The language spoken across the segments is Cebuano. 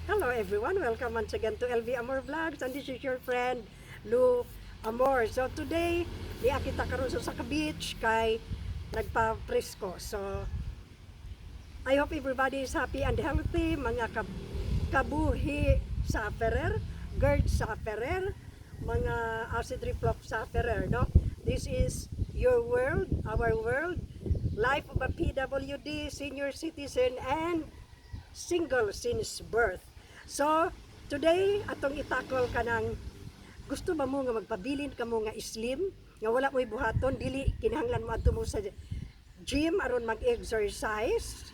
Hello everyone, welcome once again to LV Amor Vlogs and this is your friend Lou Amor. So today, niya kita karon sa Saka Beach kay nagpa-presko. So I hope everybody is happy and healthy, mga kabuhi sufferer, GERD sufferer, mga acid reflux sufferer, no? This is your world, our world, life of a PWD, senior citizen, and single since birth. So, today, atong i-tackle kanang gusto ba mo nga magpabilin ka mo nga slim, nga wala mo'y buhaton, dili kinahanglan mo adto mo sa gym aron mag-exercise?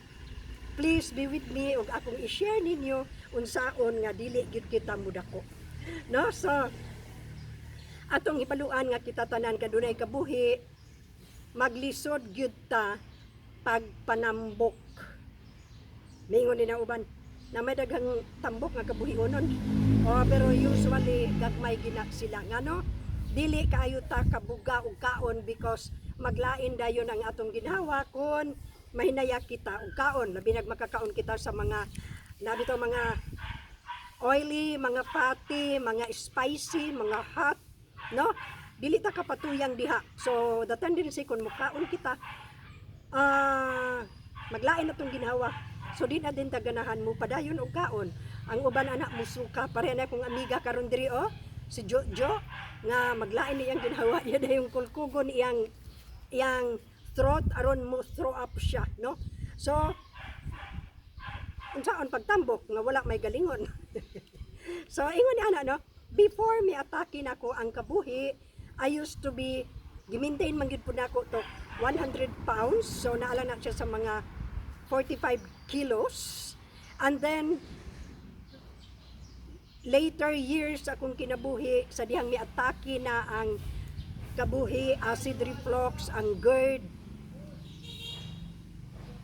Please be with me ug akong i-share ninyo unsaon nga dili gyud kita mudako. No? So, atong hibaluan nga kita tanan kadunay kabuhi, maglisod gyud ta pagpanambok. Mingon din ang uban na may daghang tambok nga kabuhionon. Oh, pero usually gagmay gina sila ngano dili kaayo ta kabuga og kaon because maglain dayon ang atong ginhawa kon mahinaya kita og kaon, labi nag makakaon kita sa mga nabito mga oily, mga fatty, mga spicy, mga hot, no? Dili ta kapatuyang diha. So the tendency kung mukaon kita, maglain atong ginhawa. So di na din ta ganahan mo padayon og kaon. Ang uban anak musuka pare na kung amiga karon diri, oh, si Jojo nga maglain niyang ginhawa, iya na yung kulkugon iyang iyang throat aron mo throw up siya, no? So unsaon pagtambok nga wala may galingon? So ingon ni ana, no, before mi atake nako ang kabuhi, I used to be, gi-maintain man gyud pud nako to 100 pounds. So naala na siya sa mga 45 kilos. And then later years akong kinabuhi, sa dihang miatake na ang kabuhi, acid reflux, ang GERD,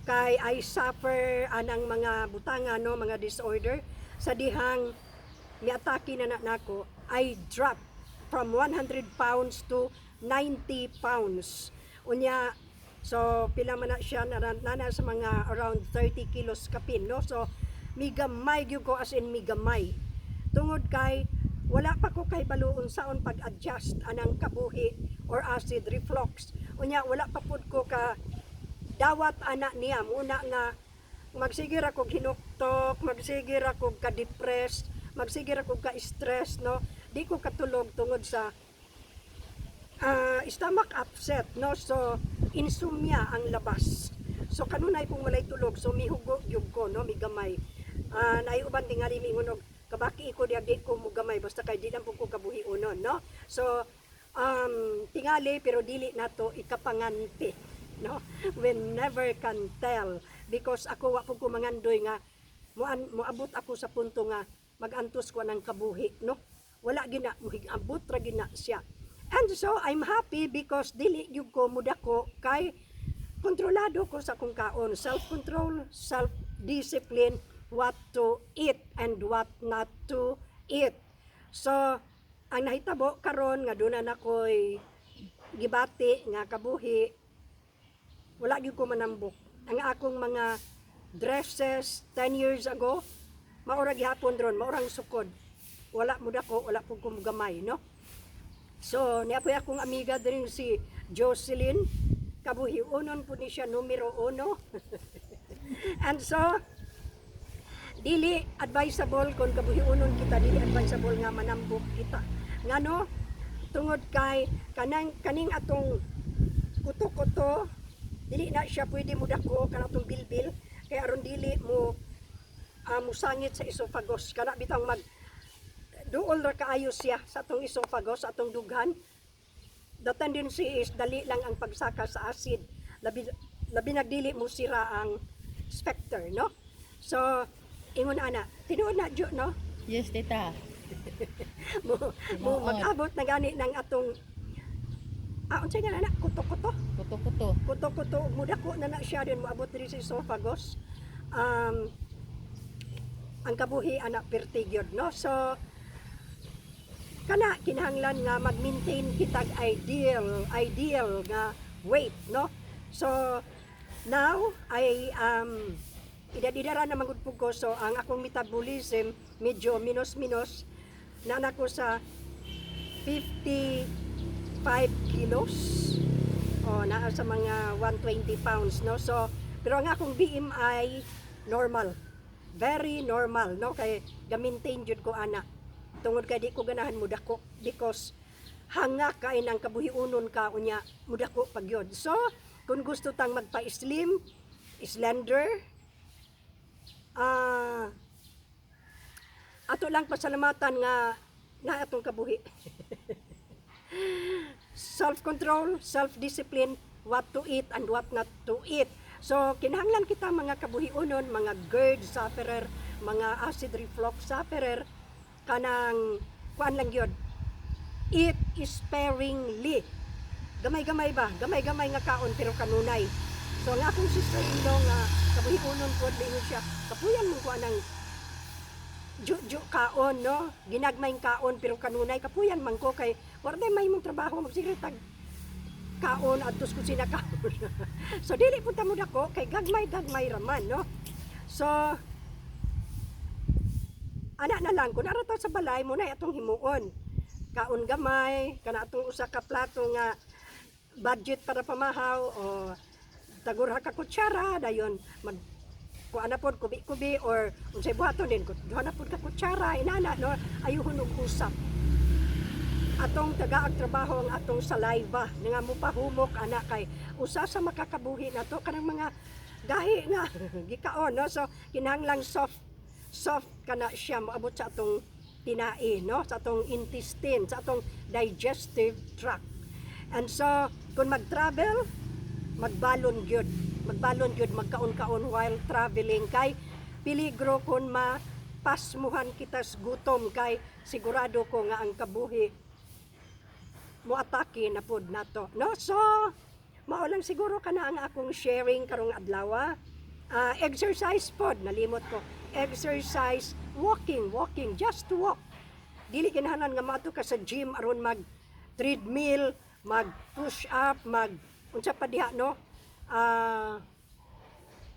kay I suffer anang mga butanga, no, mga disorder. Sa dihang miatake na na nako, I drop from 100 pounds to 90 pounds. Unya so pila man na siya na, na sa mga around 30 kilos kapin, no? So migamay gyud ko, as in migamay, tungod kay wala pa ko kay baluon saon pag-adjust anang kabuhi or acid reflux. Unya wala pa pud ko ka dawat ana niya muna nga magsige ra kog hinuktok, magsige ra kog ka-depressed, magsige ra kog ka-stress, no? Di ko katulog tungod sa stomach upset, no? So insomnia ang labas. So kanunay kung walay tulog, so mihugo gyud ko, no, migamay. Naay uban tingali miingon og kabaki ko diya, di ko mugamay basta kay di lang pud ko kabuhionon, no? So tingali, pero dili nato ikapanganti, no? We never can tell because ako wa pud ko mangandoy nga moabot ako sa punto nga magantos ko ng kabuhi, no? Wala gina muhigabot ra gina siya. And so I'm happy because dili gyud ko mudako kay kontrolado ko sa akong kaon, self-control, self-discipline, what to eat and what not to eat. So ang nahitabo karon nga duna na ko'y gibati nga kabuhi, wala gyud ko manambok. Ang akong mga dresses 10 years ago, maura gihapon ron, maurang sukod. Wala mo dako, wala pud ko gamay, no? So niya po akong amiga din si Jocelyn, kabuhiunon po ni siya numero uno. And so dili advisable kung kabuhiunon kita, dili advisable nga manambok kita. Ngano? Tungod kay kanang kaning atong kuto-kuto, dili na siya pwede mo dako kanang atong bilbil kay aron dili mo musangit sa esophagus, kana bitang mag duol ra kaayo siya sa atong esophagus, sa atong dughan. The tendency is dali lang ang pagsaka sa acid, labi labi nagdili mo sira ang sphincter, no? So ingon ana, tinuod na jo, no? Yes, tita. Mo Tinuod. Mag-abot na gani ng atong unsa nga na kuto-kuto? Kuto-kuto. Kuto-kuto, mudako na na siya din moabot diri sa esophagus. Ang kabuhi ana perti gyud, no? So kana kinahanglan nga mag-maintain kitag ideal ideal nga weight, no? So now I am Idad-idara na man gud pud ko, so ang akong metabolism medyo minus-minus na ko sa 55 kilos o naa sa mga 120 pounds, no? So pero ang akong BMI normal, very normal, no, kay ga-maintain jud ko ana tungod kay di ko ganahan mudako because hanga kay nang kabuhiunon ka, unya mudako pag yun. So kung gusto tang magpa-slim, slender, ato lang pasalamatan nga na atong kabuhi, self-control, self-discipline, what to eat and what not to eat. So, kinahanglan kita mga kabuhiunon, mga GERD sufferer, mga acid reflux sufferer, kanang kuan lang yun, eat sparingly. Gamay-gamay ba? Gamay-gamay nga kaon pero kanunay. So, ang akong sister-in-law nga kabuhiunon po, ingon siya, kapuyan mo ko anang ju kaon, no? Ginagmayng kaon pero kanunay, kapuyan man ko kay wala may mong trabaho, magsigre tag kaon adto sa kusina kaon. So dili pud ta mo dako kay gagmay-gagmay raman, no? So ana na lang kun ara ta sa balay mo na atong himuon. Kaon gamay, kana atong usa ka plato nga budget para pamahaw o tagurha ka kutsara, dayon mag kuan na pod kubi-kubi or unsay buhaton din duha na pod ka kutsara inana, no? Ayuhon og usap atong tagaag trabaho ang atong saliva nga mo pahumok ana kay usa sa makakabuhi nato kanang mga gahi nga gikaon, no? So kinahanglang soft soft kana siya moabot sa atong tinai, no, sa atong intestine, sa atong digestive tract. And so kung mag-travel, magbalon gyud, magbalon gyud, magkaon-kaon while traveling kay peligro kung mapasmuhan kita sa gutom kay sigurado ko nga ang kabuhi moatake na pod nato, no? So mao lang siguro kana ang akong sharing karong adlaw. Exercise pod, nalimot ko, exercise, walking, walking, just to walk. Dili kinahanglan nga maadto ka sa gym aron mag treadmill, mag push up, mag unsa pa diha, no?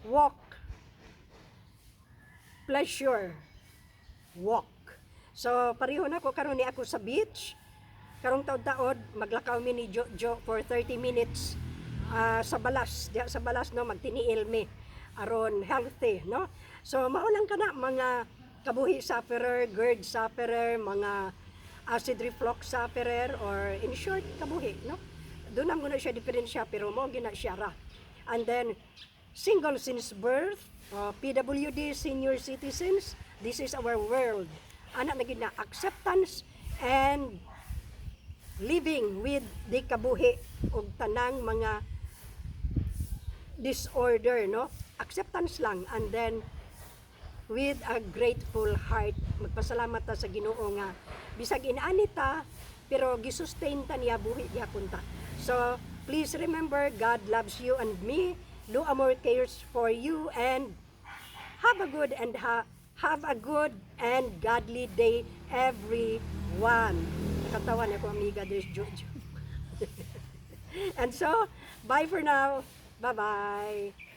Walk, pleasure walk. So pareho na ko karon ni ako sa beach karong taod-taod, maglakaw mi ni Jojo for 30 minutes sa balas diha sa balas, no? Magtiniil mi aron healthy, no? So mao lang kana, mga kabuhi sufferer, GERD sufferer, mga acid reflux sufferer, or in short, kabuhi, no? Doon na na siya diferensya pero mo gina siya ra. And then single since birth, PWD, senior citizens, this is our world ana na gid na acceptance and living with the kabuhi og tanang mga disorder, no? Acceptance lang and then with a grateful heart, magpasalamat ta sa Ginoo nga bisag inani ta pero gisustain ta niya, buhi gyapon ta. So please remember, God loves you and me. Lu Amor cares for you and have a good and godly day, everyone. Nakatawa na ko amiga des Jojo. And so, bye for now. Bye-bye.